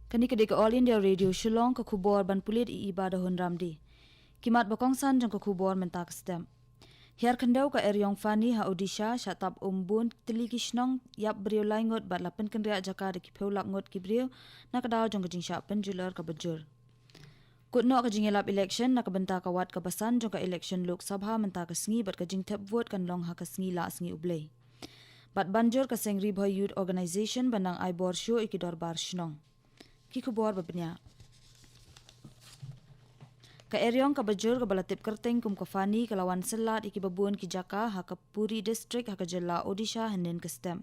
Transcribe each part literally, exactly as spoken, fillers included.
Kane ka dei ka All India Radio Shillong, ka khubor ban pulit i Iba da Hun Ramdi. Ki mat ba kongsan jong ka khubor mynta ka step. Hiar khyndew ka eriong Fani ha Odisha, shah tap um bun tylli ki shnong, ïap briew lai ngut bad la pynkynriah jaka da ki phew lak ngut ki briew, na ka daw jong ka jingshah pynjulor kaba jur. Kut noh ka jingïalap election na ka bynta ka wat kaba san jong ka election Lok Sabha mynta ka sngi bad ka jingthep vote kan long ha ka sngi Lah Sngi U Blei. Bad ban jur ka seng Ri Bhoi Youth Organization ban nang ai bor shuh ïa ki dorbar shnong. Ki khubor ba bniah. Ka eriong kaba jur kaba la tip kyrteng kum ka Fani ka la wan syllat ïa kiba bun ki jaka ha ka Puri District ha ka jylla Odisha hynnin ka step.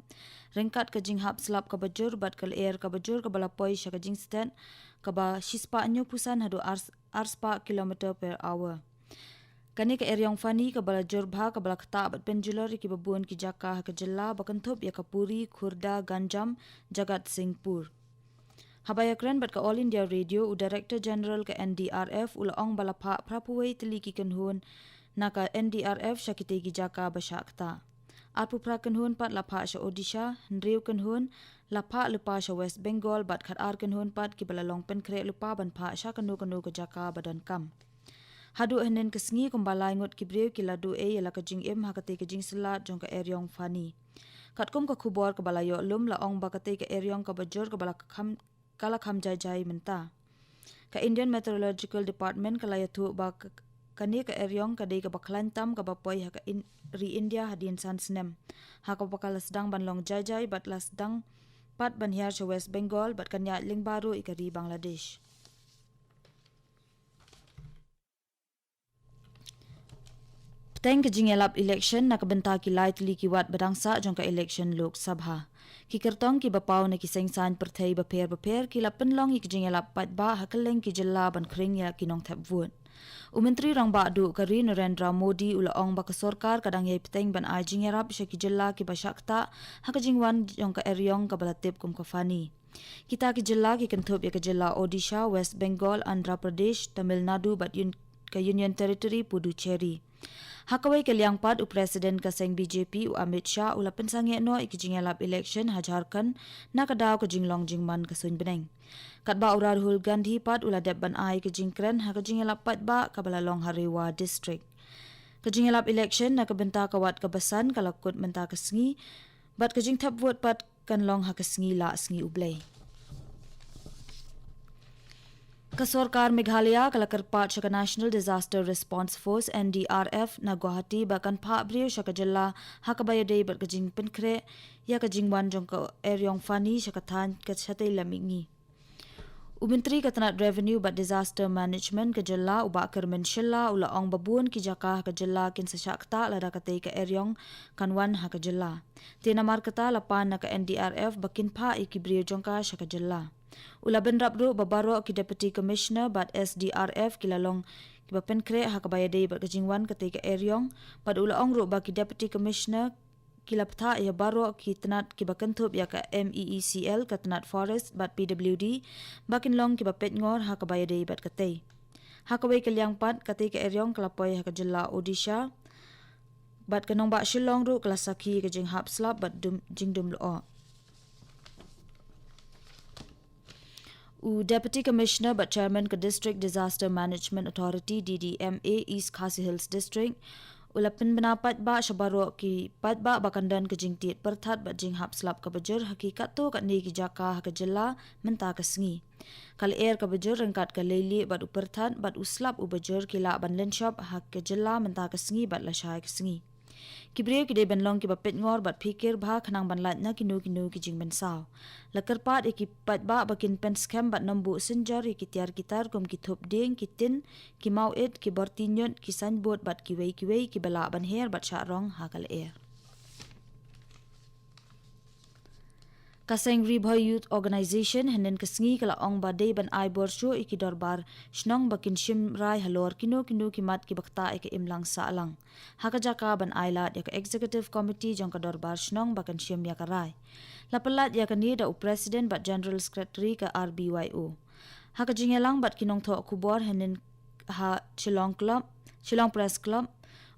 Ryngkat ka jinghap slap kaba jur bad ka lyer kaba jur kaba la poi sha ka jingstet kaba shispah hynñiewphew san haduh ar, arspah kilometer per hour. Kane ka eriong Fani kaba la jur bha kaba la ktah bad pynjulor ïa kiba bun ki jaka ha ka jylla ba kynthup ïa ka Puri, Khurda, Ganjam, Jagatsinghpur. Haba ïakren bad ka All India Radio, u Director General ka N D R F u la ong ba la phah phraphew wei tylli ki kynhun na ka N D R F sha kitei ki jaka ba shah ktah. Arphew phra kynhun pat la phah sha Odisha, hynriew kynhun la phah lypa sha West Bengal bad khatar kynhun pat kiba la long pynkhreh lypa ban phah sha kano kano ka jaka ba donkam. Haduh hynnin ka sngi kumba lai ngut ki briew ki la duh ei ïa la ka jingim ha katei ka jingsyllat jong ka eriong Fani. Katkum ka khubor kaba la ïoh lum la ong ba katei ka eriong kaba jur kaba la kham, ka la kham jai jai mynta. Ka Indian Meteorological Department ka la ïathuh ba k-, kane ka eriong ka dei kaba khlaiñ tam kaba poi ha ka in-, ri India hadien san snem. Ha kaba ka la sdang ban long jai jai bad la sdang pat ban hiar sha West Bengal bad kan ïaid lyngba ruh ïa ka ri Bangladesh. Bteng ka jingïalap election na ka bynta ki lai tylli ki wat ba dang sah jong ka election Lok Sabha. Ki kyrtong kiba paw na ki seng saiñ pyrthei bapher bapher ki la pynlong ïa ki jingïalap paidbah ha kylleng ki jylla ban khring ïa ki nongthep vote. U Myntri Rangbah Duh ka ri Narendra Modi u la ong ba ka sorkar ka dang ïai bteng ban ai jingïarap sha ki jylla kiba shah ktah ha ka jingwan jong ka eriong kaba la tip kum ka Fani. Kita ki jylla ki kynthup ïa ka jylla Odisha, West Bengal, Andhra Pradesh, Tamil Nadu bad un-, ka Union Territory Puducherry. Ha kawei ka liang pat u President ka seng B J P u Amit Shah u la pynsangeh noh ïa ki jingïalap election ha Jharkhand na ka daw ka jinglong jingman ka suiñ bneng. Katba u Rahul Gandhi pat u la dep ban ai ka jingkren ha ka jingïalap paidbah kaba la long ha Rewa District. Ka jingïalap election na ka bynta ka wat kaba san ka la kut mynta ka sngi bad ka jingthep vote pat kan long ha ka sngi Lah Sngi U Blei. Ka sorkar Meghalaya ka la kyrpad sha ka National Disaster Response Force, N D R F, na Guwahati ba kan phah briew sha ka jylla ha kaba ïadei bad ka jingpynkhreh ïa ka jingwan jong ka eriong Fani sha ka thaiñ ka shatei lam mihngi. U Myntri ka tnat Revenue bad Disaster Management ka jylla u Bah Kyrmen Shylla u la ong ba bun ki jaka ha ka jylla kin sa shah ktah lada katei ka eriong kan wan ha ka jylla. Te namar kata la pan na ka N D R F ba kin phah ïa ki briew jong ka sha ka jylla. U la bynrap ruh ba baroh ki Deputy Commissioner bad S D R F ki la long kiba pynkhreh ha kaba ïadei bad ka jingwan katei ka eriong, bad u la ong ruh ba ki Deputy Commissioner ki la bthah ïa baroh ki tnat kiba kynthup ïa ka M E E C L, ka tnat Forest bad P W D ba kin long kiba peit ngor ha kaba ïadei bad katei. Ha kawei ka liang pat, katei ka eriong ka la poi ha ka jylla Odisha bad ka nongbah Shillong ruh ka la sakhi ka jinghap slap bad dum, jingdum lyoh. U Deputy Commissioner bad Chairman ka District Disaster Management Authority, D D M A, East Khasi Hills District u la pynbna paidbah sha baroh ki paidbah ba kan don ka jingtied pyrthat bad jinghap slap kaba jur ha ki katto katne ki jaka ha ka jylla mynta ka sngi. Ka lyer kaba jur ryngkat ka leilieh bad u pyrthat bad u slap uba jur ki lah ban lynshop ha ka jylla mynta ka sngi bad lashai ka sngi. Ki briew ki dei ban long kiba peit ngor bad phikir bha khnang ban lait na kino kino ki jingmynsaw. La kyrpad ïa ki paidbah ba kin pynskhem bad nym buh synjor ïa ki tiar ki tar kum ki thup dieng, ki tin, ki mawit, ki borti ñiut, ki signboard bad kiwei kiwei kiba lah ban her bad shah rong ha ka lyer. Ka seng Ri Bhoi Youth Organization hynnin ka sngi ka la ong ba dei ban ai bor shuh ïa ki dorbar shnong ba kin shim rai halor kino kino ki mat kiba ktah ïa ka imlang sahlang. Ha ka jaka ban ai lad ïa ka Executive Committee jong ka dorbar shnong ba kan shim ïa ka rai. La pyllait ïa kane da u President bad General Secretary ka R B Y O. Ha ka jingïalang bad ki nongthoh khubor hynnin ha Shillong Club, Shillong Press Club,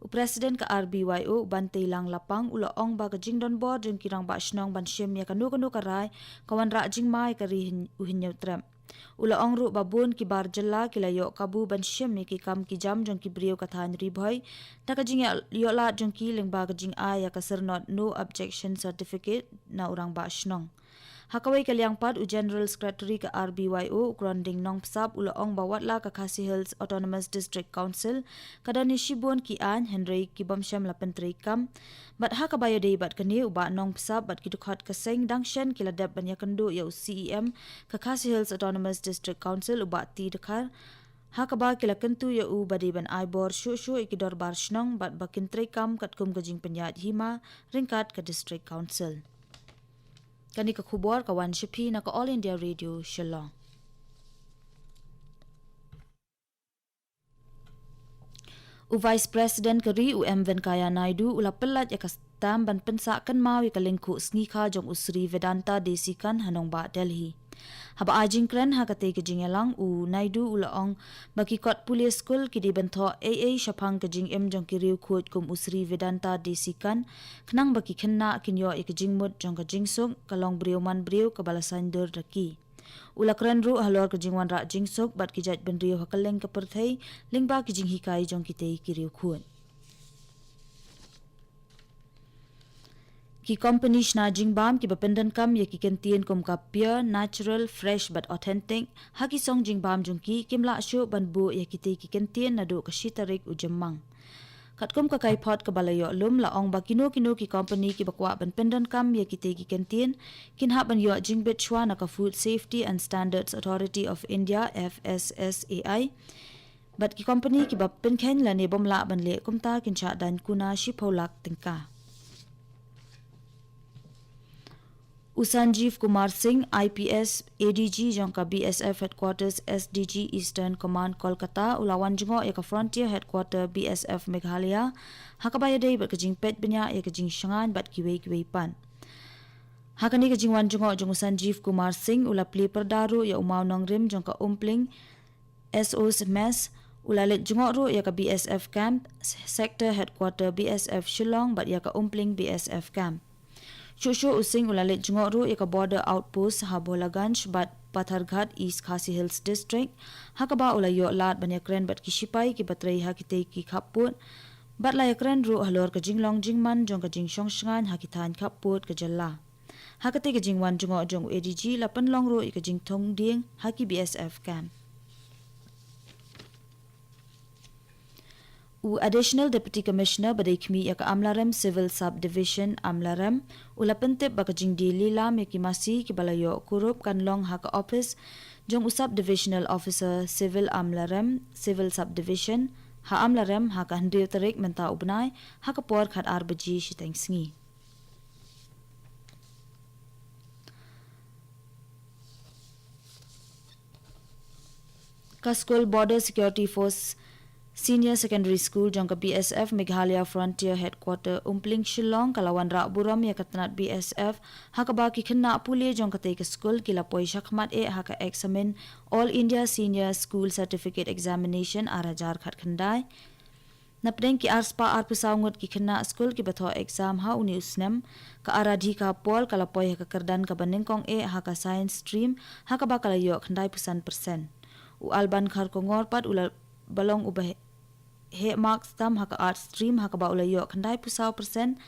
u President ka R B Y O, u Banteilang Lapang, u la ong ba ka jingdonbor jong ki rangbah shnong ban shim ïa kano kano ka rai ka wanrah jingma ïa ka ri Hynñiewtrep. U la ong ruh ba bun ki bar jylla ki la ïoh kabu ban shim ïa ki kam ki jam jong ki briew ka thaiñ Ri Bhoi da ka jingïoh lad jong ki lyngba ka jingai ïa ka syrnod No Objection Certificate na u rangbah shnong. Ha kawei ka liang pat, u General Secretary ka R B Y O, u Kronding Nongpsap, u la ong ba wat la ka Khasi Hills Autonomous District Council ka don ïa shibun ki aiñ, hynrei ki bym shym la pyntreikam. Bad ha kaba ïadei bad kane, u Bah Nongpsap bad ki dkhot ka seng dang shen ki la dep ban ïakynduh ïa u C E M ka Khasi Hills Autonomous District Council, u Bah T Dkhar, ha kaba ki la kyntu ïa u ba dei ban ai bor shuh shuh ïa ki dorbar shnong bad ba kin treikam katkum ka jingpynïaid hima ryngkat ka District Council. Kane ka khubor ka wan sha phi na ka All India Radio Shillong. U Vice President ka ri, u M Venkaiah Naidu, u la pyllait ïa ka stamp ban pynsah kynmaw ïa ka lyngkhuh sngi kha jong u Sri Vedanta Desikan ha nongbah Delhi. Haba ai jingkren ha katei ka jingïalang, u Naidu u la ong ba ki kot pule skul ki dei ban thoh ei ei shaphang ka jingim jong ki riewkhuid kum u Sri Vedanta Desikan, khnang ba ki khynnah kin ïoh ïa ka jingmut jong ka jingsuk, ka longbriew manbriew kaba la saiñdur da ki. U la kren ruh halor ka jingwanrah jingsuk bad ki jaitbynriew ha kylleng ka pyrthei lyngba ki jinghikai jong kitei ki riewkhuid. Ki kompani shna jingbam kiba pyndonkam ïa ki kyntien kum ka pure, natural, fresh bad authentic ha ki song jingbam jong ki kim lah shuh ban buh ïa kitei ki kyntien naduh ka shi tarik u Jymmang. Katkum ka kaiphod kaba la ïoh lum, la ong ba kino kino ki kompani kiba kwah ban pyndonkam ïa kitei ki kyntien kin hap ban ïoh jingbit shuwa na ka Food Safety and Standards Authority of India, F S S A I. Bad ki kompani kiba pynkheiñ lane bym lah ban leh kumta kin shah daiñ kuna shiphew lak tyngka. U Sanjeev Kumar Singh, I P S, A D G jong ka B S F Headquarters S D G Eastern Command Kolkata, u la wan jngoh ïa ka Frontier Headquarter B S F Meghalaya ha kaba ïadei bad ka jingpeit bniah ïa ka jingshngaiñ bad kiwei kiwei pat. Ha kane ka jingwan jngoh jong u Sanjeev Kumar Singh, u la plie pyrda ruh ïa u mawnongrim jong ka Umpling S Os Mess, u la leit jngoh ruh ïa ka B S F Camp, Sector Headquarter B S F Shillong bad ïa ka Umpling B S F Camp. Shuh shuh u Singh u la leit jngoh ruh ïa ka Border Outpost ha Bholaganj bad Patharghat, East Khasi Hills District, ha kaba u la ïoh lad ban ïakren bad ki shipai kiba trei ha kitei ki khappud, bad la ïakren ruh halor ka jinglong jingman jong ka jingshong shngaiñ ha ki thaiñ khappud ka jylla. Ha katei ka jingwan jngoh jong u A D G la pynlong ruh ïa ka jingthung dieng ha ki B S F camp. U Additional Deputy Commissioner ba dei khmih ïa ka Amlarem Civil Subdivision Amlarem, u la pyntip ba ka jingdie lilam ïa ki masi kiba la ïoh kurup kan long ha ka ophis jong u Subdivisional Officer Civil Amlarem, Civil Subdivision ha Amlarem ha ka hynriew tarik mynta u bnai ha ka por khatar baje shiteng sngi. Ka skul Border Security Force Senior Secondary School jong ka B S F Meghalaya Frontier Headquarter Umpling Shillong ka la wanrah burom ïa ka tnat B S F ha kaba ki khynnah pule jong katei ka skul ki la poi shakhmat eh ha ka eksamin All India Senior School Certificate Examination ar hajar khatkhyndai. Napdeng ki arspah arphew saw ngut ki khynnah skul kiba thoh exam ha une u snem, ka Aradhika Paul ka la poi ha ka kyrdan kaba nyngkong eh ha ka Science Stream ha kaba ka la ïoh khyndaiphew san percent. U Alban Kharkongor pat u la ba long uba heh marks tam ha ka Arts Stream ha kaba u la ïoh khyndaiphew saw percent,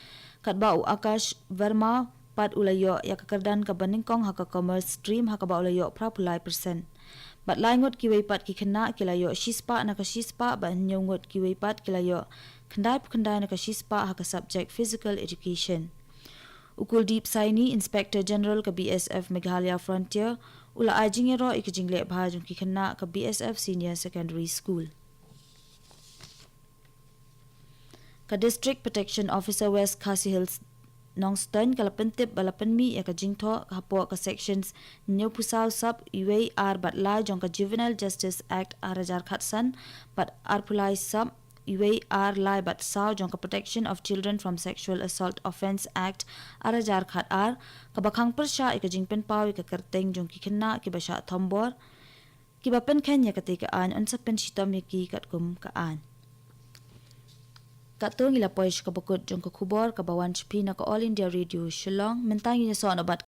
katba u Akash Verma pat u la ïoh ïa ka kyrdan kaba nyngkong ha ka Commerce Stream ha kaba u la ïoh phraphew lai percent. Bad lai ngut kiwei pat ki khynnah ki la ïoh shispah na ka shispah bad hynñiew ngut kiwei pat ki la ïoh khyndaiphew khyndai na ka shispah ha ka subject Physical Education. U Kuldeep Saini, Inspector General ka B S F Meghalaya Frontier, u la ai jingïaroh ïa ka jingleh bha jong ki khynnah ka B S F Senior Secondary School. Ka District Protection Officer West Khasi Hills Nongstoiñ ka la pyntip ba la pynmih ïa ka jingthoh hapoh ka Sections hynñiewphew saw sub uwei ar bad lai jong ka Juvenile Justice Act ar hajar khatsan bad arphew lai sub uwei ar lai bad saw jong ka Protection of Children from Sexual Assault Offence Act ar hajar khatar, kaba khang pyrshah ïa ka jingpynpaw ïa ka kyrteng jong ki khynnah kiba shah thombor, kiba pynkheiñ ïa katei ka aiñ yn sa pynshitom ïa ki katkum ka aiñ. Katto ngi la poi sha kaba kut jong ka khubor kaba wan sha phi na ka All India Radio Shillong, mynta ngin ïasoh noh bad